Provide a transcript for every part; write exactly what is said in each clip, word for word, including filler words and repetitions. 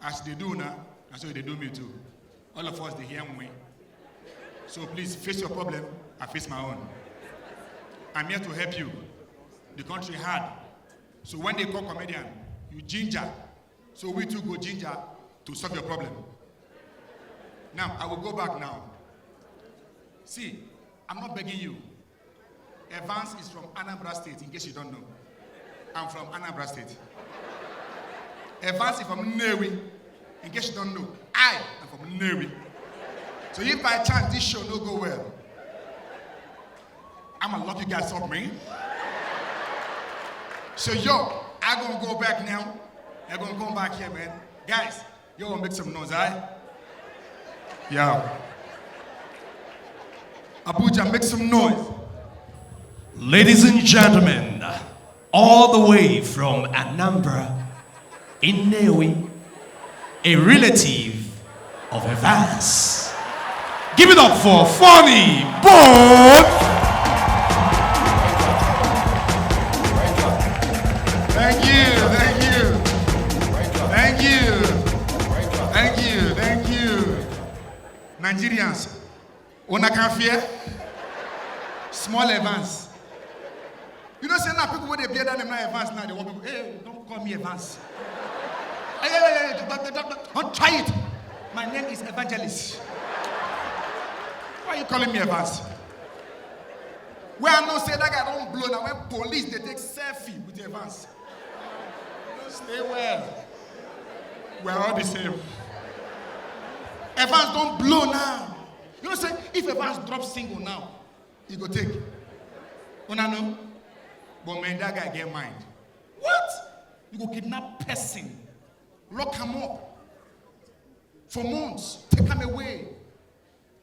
As they do now, that's what they do me too. All of us, they hear me. So please face your problem, I face my own. I'm here to help you. The country hard. So when they call comedian, you ginger. So we too go ginger to solve your problem. Now, I will go back now. See, I'm not begging you. Evans is from Anambra State, in case you don't know. I'm from Anambra State. Evans is from Nnewi, in case you don't know. I am from Nnewi. So if by chance this show no go well, I'm a lucky guy, stop me. So yo, I gonna go back now. I gonna come back here, man. Guys, yo, make some noise, alright? Yo. Abuja, make some noise. Ladies and gentlemen, all the way from Anambra, Nnewi, a relative of Evans. Give it up for Funny Boat. Thank you, thank you, thank you, thank you, thank you. Nigerians, una can fear small Evans. You know, say now people wey dey bear that name now Evans now, they want people, "Hey, don't call me Evans." Hey, hey, hey, hey, don't, don't, don't, don't try it. My name is Evangelist. Why are you calling me Evans? Where I know say that guy don't blow now when police they take selfie with Evans. Stay well. We're all the same. Evans don't blow now. You know, say if Evans drop single now, he go take. Una know? But man, that guy get mind. What? You go kidnap person, lock him up for months, take him away.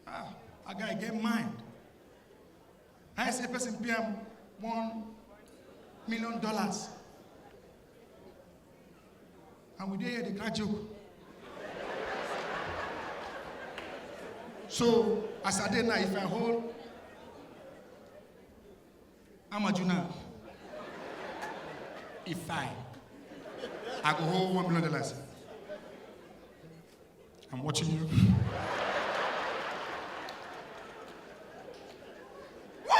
Ah, a guy get mind. I say person pay him one million dollars. And we dey here dey crack joke. So as I dey now, if I hold Amaju now, if I, I go hold one million dollars. I'm watching you. What?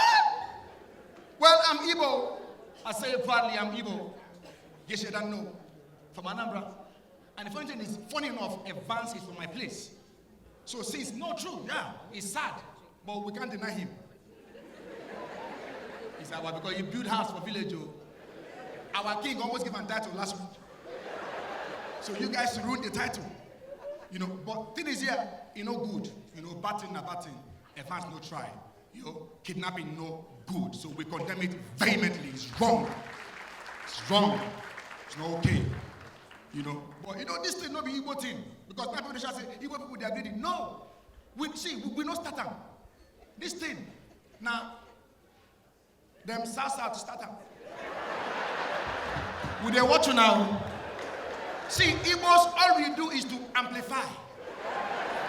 Well, I'm Igbo. I say it proudly, I'm Igbo. Yes, you don't know. From Anambra. And the funny thing is, funny enough, Evans is from my place. So since no true, yeah, it's sad, but we can't deny him. It's our, because he built house for village, oh. Our king almost gave a title last week. So you guys ruined the title. You know, but thing is here, you know, good. You know, bad thing na bad thing. Evans no try. You know, kidnapping no good. So we condemn it vehemently. It's wrong. It's wrong. It's not okay. You know, but you know, this thing no be Igbo thing. Because now people dey shout say Igbo people dey agree. No. We see, we, we no start am. This thing, now, them South South start am. We dey watch you now. See, Igbos, all we do is to amplify.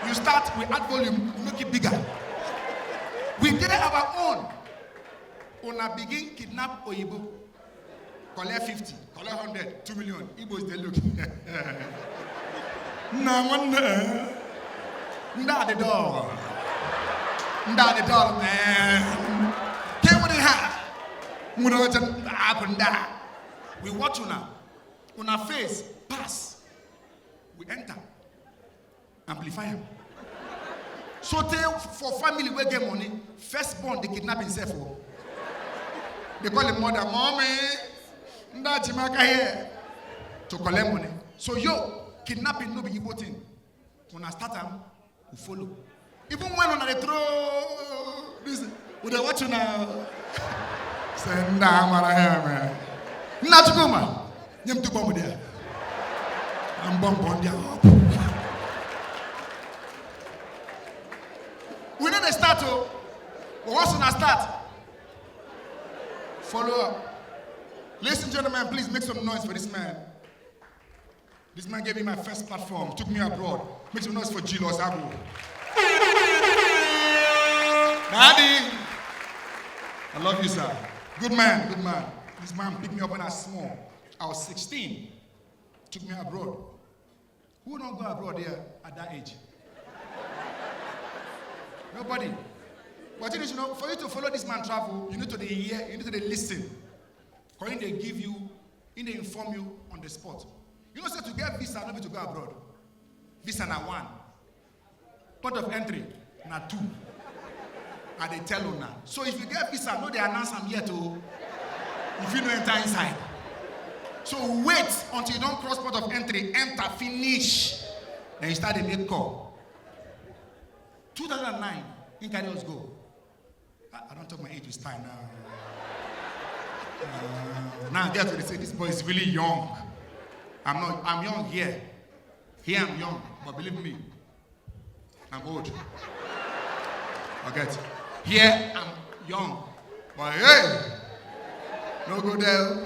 You start, we add volume, we make it bigger. We did it our own. Una begin kidnap Oyibo. Collect fifty, collect hundred, two million. Igbos dey look. Na one, eh, ndị a dị dọọ. Ndị a dị dọọ, man. Ke wani ha? Muna wajen akun da. We watch una. Una face pass. We enter. Amplify am. So tey for family wey get money, first born dey kidnap himself o. Dey call him mother, "Mommy, ndị a ji m aka here," to collect money. So yo, kidnapping no be Igbo thing. Una start am, we follow. Even when una dey throw this, we dey watch una. Say, "Ndị a mara ha eme." Nna Chukwuma, nye m two bomb there. And bomb on their up. We no dey start o. But once una start, follow up. Ladies and gentlemen, please make some noise for this man. This man gave me my first platform, took me abroad. Make some noise for Julius Abu. Daddy, I love you, sir. Good man, good man. This man picked me up when I was small. I was sixteen. Took me abroad. Who don't go abroad here at that age? Nobody. But you know, for you to follow this man travel, you need to dey hear, you need to dey listen. Because they give you, they inform you on the spot. You know, say to get visa, not to go abroad. Visa na one. Point of entry na two. I dey tell una. So if you get visa, no dey announce am yet o. If you no enter inside. So wait until you don cross point of entry, enter finish. Then you start dey make call. two thousand nine, he carry us go. I, I don't talk my age is time now. Uh, now I get to say this boy is really young. I'm not, I'm young here. Here I'm young, but believe me, I'm old. I get. Here I'm young, but hey, no go there.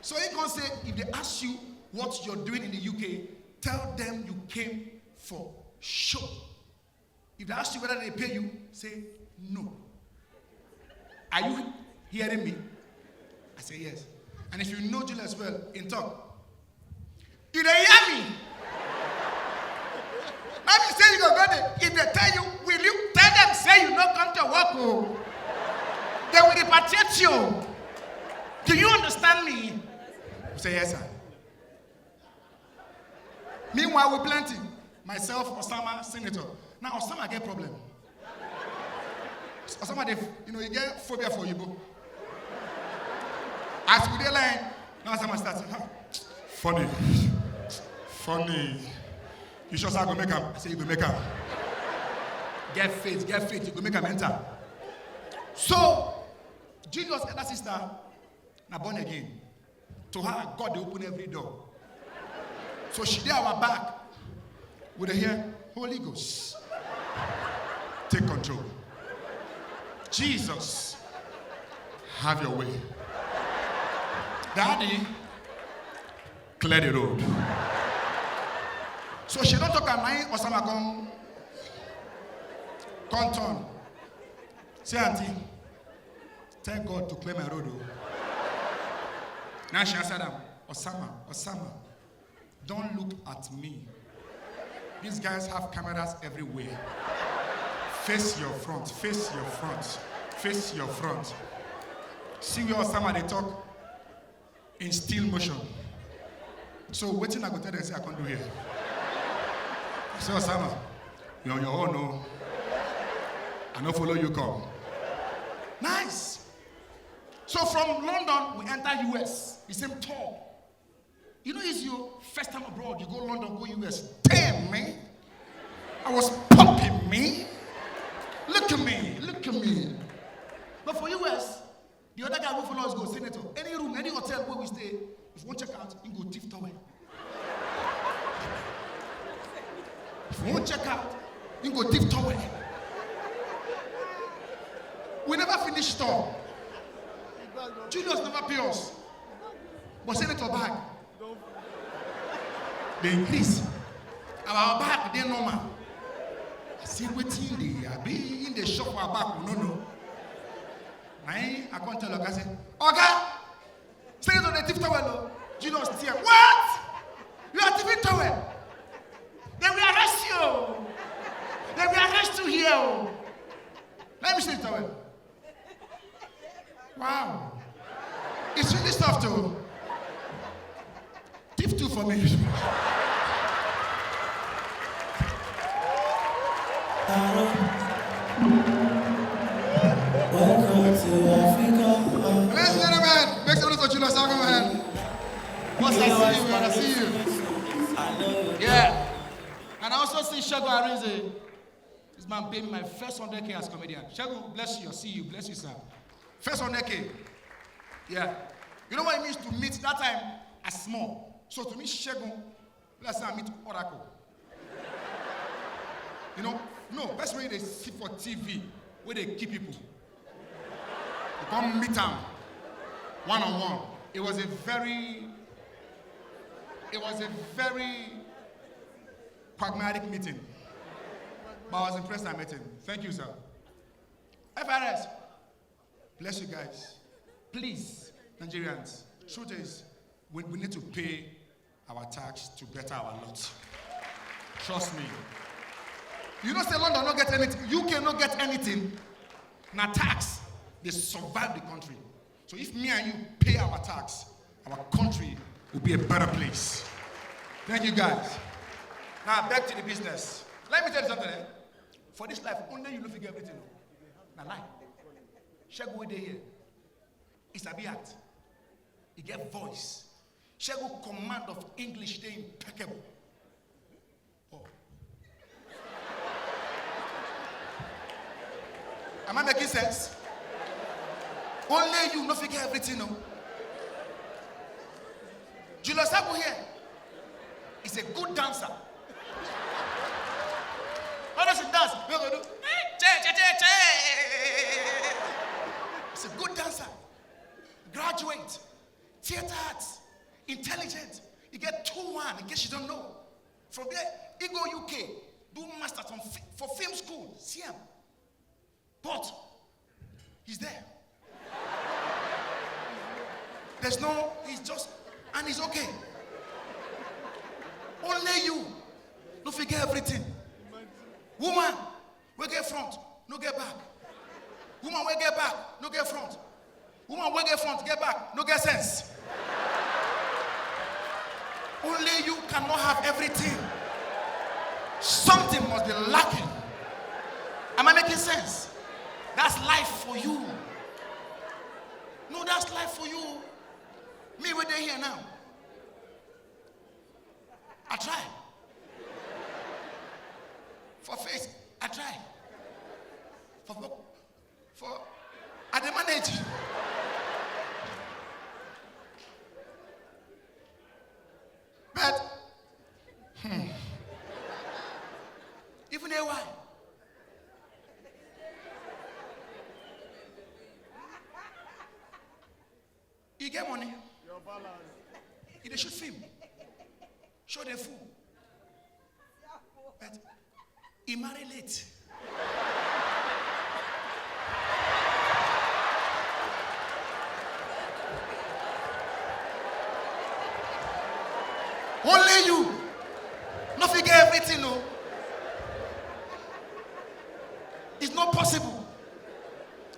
So he can say, if they ask you what you're doing in the U K, tell them you came for show. If they ask you whether they pay you, say no. Are you hearing me? I say yes. And if you know Julius well, in talk, you dey hear me? Let me say you go go there. If they tell you, will you tell them say you no come to work? Oh, they will repatriate you. Do you understand me? You say yes, sir. Meanwhile, we plenty. Myself, Osama, Senator. Now, Osama get problem. Osama, dey, you know, he get phobia for Igbo. As we dey line, now Osama start, huh? Funny. Funny. You sure say I go make am? I say, you go make am. Get faith, get faith, you go make am enter. So, Julius elder sister, na born again. To her, God dey open every door. So she dey our back. We dey hear, Holy Ghost, take control. Jesus, have your way. Daddy, clear the road. So she don talk am, na him Osama come, come turn. Say, auntie, tell God to clear my road o. Now she answer am, Osama, Osama, don't look at me. These guys have cameras everywhere. Face your front, face your front, face your front. See where Osama dey talk in still motion. So wetin I go tell them say I come do here? Say, Osama, you on your own o. I no follow you come. Nice. So from London, we enter U S. The same tour. You know, it's your first time abroad. You go London, go U S. Damn, man. I was pumping, man. Look at me, look at me. But for U S, the other guy wey follow us go, Senator. Any room, any hotel where we stay, if you want check out, you go thief towel. If you want check out, you go thief towel. We never finish store. Julius never pay us. But Senator bag dey increase. Our bag dey normal. I say, wetin dey, abi him dey shop for our bag? We no know. Na him I come tell Oga say, Oga, Senator dey thief towel o. Julius tear. What? You are thieving towel? They will arrest you o. They will arrest you here o. Let me see the towel. Wow. It's really soft o. Thief two for me. Welcome to Africa. Ladies and gentlemen, make some noise for Julius Agam, man. Boss, I see you, man. I see you. Yeah. And I also see Segun Arinze. This man paid me my first hundred K as comedian. Segun, bless you. I see you. Bless you, sir. First hundred K. Yeah. You know what it means to meet that time? I small. So to me, Segun, let's say I meet Oracle. You know, no, best way they see for T V, where they keep people. You come meet them one on one. It was a very, it was a very pragmatic meeting. But I was impressed I met him. Thank you, sir. F R S, bless you guys. Please, Nigerians, truth is, we, we need to pay our tax to better our lot. Trust me. You know say London no get anything, U K no get anything. Na tax dey survive the country. So if me and you pay our tax, our country will be a better place. Thank you, guys. Now back to the business. Let me tell you something. Eh? For this life, only you no fit get everything. Na lie. Segun wey dey here, he sabi act. He get voice. Segun command of English dey impeccable. Oh. Am I making sense? Only you no fit get everything, no. Julius Segun here is a good dancer. All those dance, we go do. Che, che, che, che. He's a good dancer. Graduate, theatre arts, intelligent. He get two one, in case you don't know. From there, he go U K, do masters from fi-, for film school. See him. But he's there. There's no, he's just, and he's okay. Only you no fit get everything. Woman wey get front no get back. Woman wey get back no get front. Woman wey get front get back no get sense. Only you cannot have everything. Something must be lacking. Am I making sense? That's life for you. No, that's life for you. Me wey dey here now, I try. For face, I try. For work, for, I dey manage. But, hmm, even A Y, he get money. Your balance. He dey shoot film. Show dem full. But he marry late. Only you no fit get everything, no. It's not possible.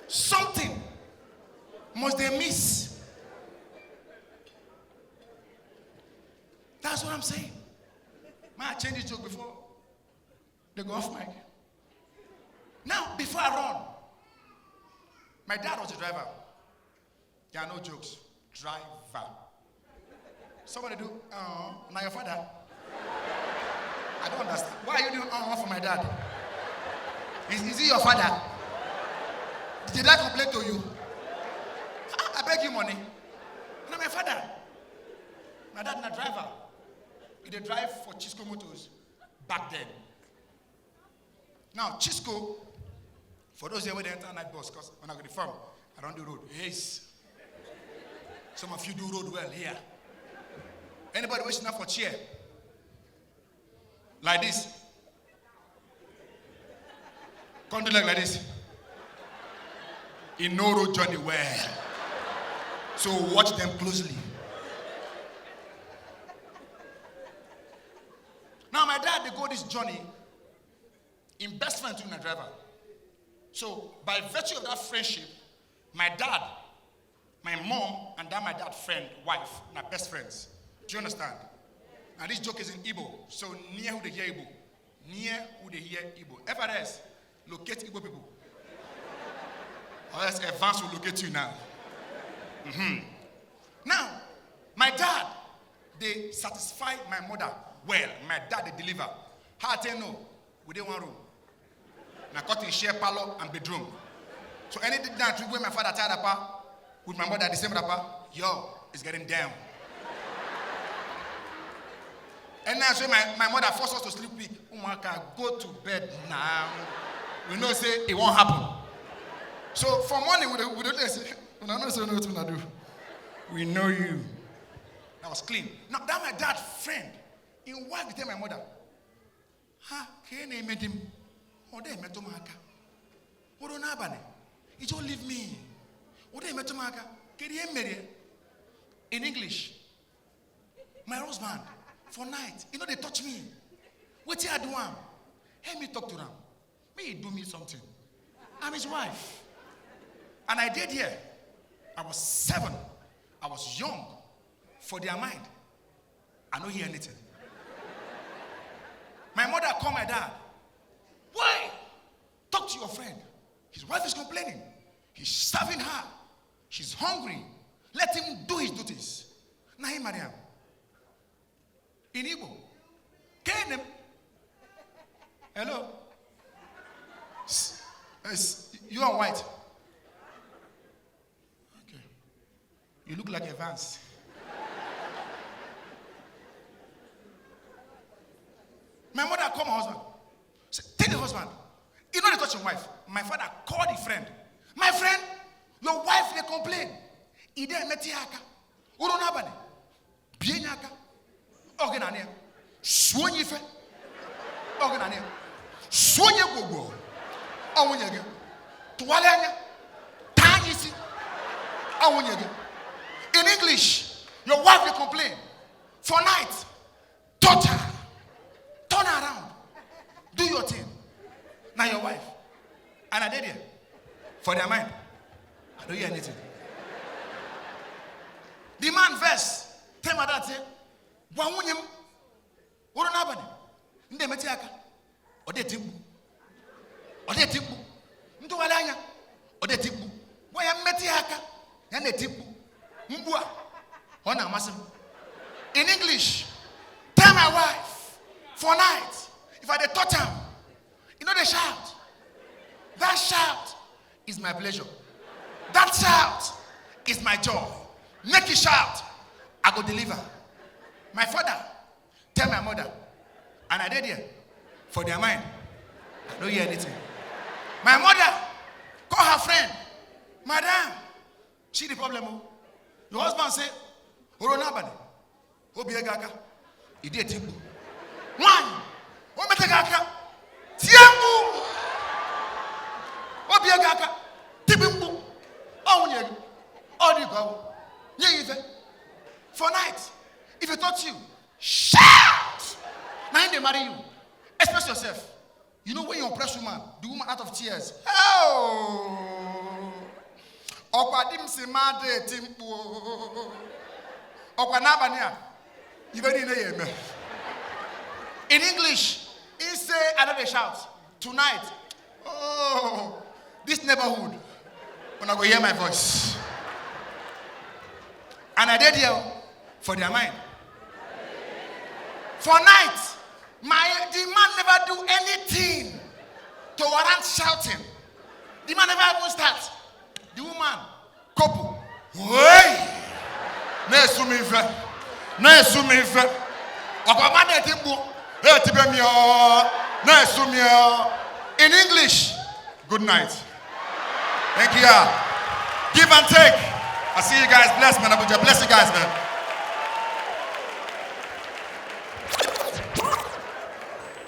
Something must dey miss. That's what I'm saying. Man, I change this joke before they go off mic. Now, before I run, my dad was a driver. There are no jokes. Driver. Somebody do, uh, now your father. I don't understand. Why are you doing uh for my dad? Is, is he your father? Did your dad complain to you? I, I beg you money. Now my father. My dad na driver. He dey drive for Chisco Motors back then. Now, Chisco, for those here wey dey enter night bus, 'cause when I go the farm, I don't do road. Yes. Some of you do road well here. Anybody wishing up for chair? Like this. Come do like, like this. He know road journey well. So watch them closely. Now, my dad, they go this journey. Him best friend too na driver. So, by virtue of that friendship, my dad, my mom, and that my dad friend, wife, na best friends. Do you understand? And this joke is in Igbo, so near who dey hear Igbo. Near who dey hear Igbo. F R S, locate Igbo people. Or else Evans will locate you now. Mm-hmm. Now, my dad, they satisfy my mother well. My dad, they deliver. How I tell no, we dey one room. Na curtain share parlor and bedroom. So any night we wear my father tie wrapper with my mother the same wrapper, yo, it's getting down. And now so my, my mother forced us to sleep week. Umaka, go to bed now. We know say it won't happen. So for morning, we dey, we dey say, "Una know say wetin una do. We know you." That was clean. Now that my dad friend, him wife dey tell my mother, "Ha, ka ị na-eme di m? Ọ dị emetụ m aka. Wụrụ n'abalị, you just leave me. Ọ dị emetụ m aka. Kedu ihe m mere?" In English, "My husband, for night, e no dey touch me. Wetin I do am? Help me talk to am. Make e do me something. I'm his wife. And I dey there. I was seven. I was young. For their mind, I no hear anything. My mother call my dad. Why? Talk to your friend. His wife is complaining. He's serving her. She's hungry. Let him do his duties. Na him marry am. In Igbo. K N M. Hello? S- s- you are white. Okay. You look like Evans. My mother call my husband. Say, tell the husband, you know they touch your wife. My father called the friend. My friend, your wife dey complain. E dey meti aka. Uru n'abalị. Bie nye aka. Ọ gị na ya. Suo nye ife. Ọ gị na ya. Suo nye gwogwo. Ọ nwunye gị. Tụwalị anya. Taa nye isi. Ọ nwunye gị. In English, your wife dey complain. For night, touch her. Turn her around. Do your thing. Na your wife. And I dey there. For their mind, I no hear anything. The man vex. Tell my dad say, gwa nwunye m, uru n'abalị, ndị emetị aka, ọ dị eti mkpu. Ọ dị eti mkpu. Ntụgharị anya, ọ dị eti mkpu. Gwa ya mmetị aka, ya na-eti mkpu. Mkpu a, ọ na-amasị m. In English, tell my wife, for night, if I dey touch am, you know they shout. That shout is my pleasure. That shout is my joy. Make you shout, I go deliver. My father, tell my mother, and I dey there. For their mind, I no hear anything. My mother, call her friend, madam, see the problem o. Your husband say, uru n'abalị, o bie gị aka, e dey eti mkpu. Nwanyị, o mete gị aka, tie mkpu. O bie gị aka, tibi mkpu. Ọ nwunye gị, ọ dị gị ọgwụ. Nye ya ife. For night, if he touch you, shout. Na him dey marry you. Express yourself. You know when you oppress woman, the woman out of tears. Oh. Ọkwa di m si ma dị eti mkpu o. Ọkwa n'abalị a, ibe niile ya eme. In English, he say, I no dey shout. Tonight, oh, this neighborhood, una go hear my voice. And I dey there for their mind. For night, my the man never do anything to warrant shouting. The man never even start. The woman, couple, hey, na-esu m ife, na-esu m ife. Ọkwa ma na-eti mkpu, etibe m ya, na-esu m ya. In English, good night. Thank you. Give and take. I see you guys. Bless, man. Abuja. Bless you guys, man.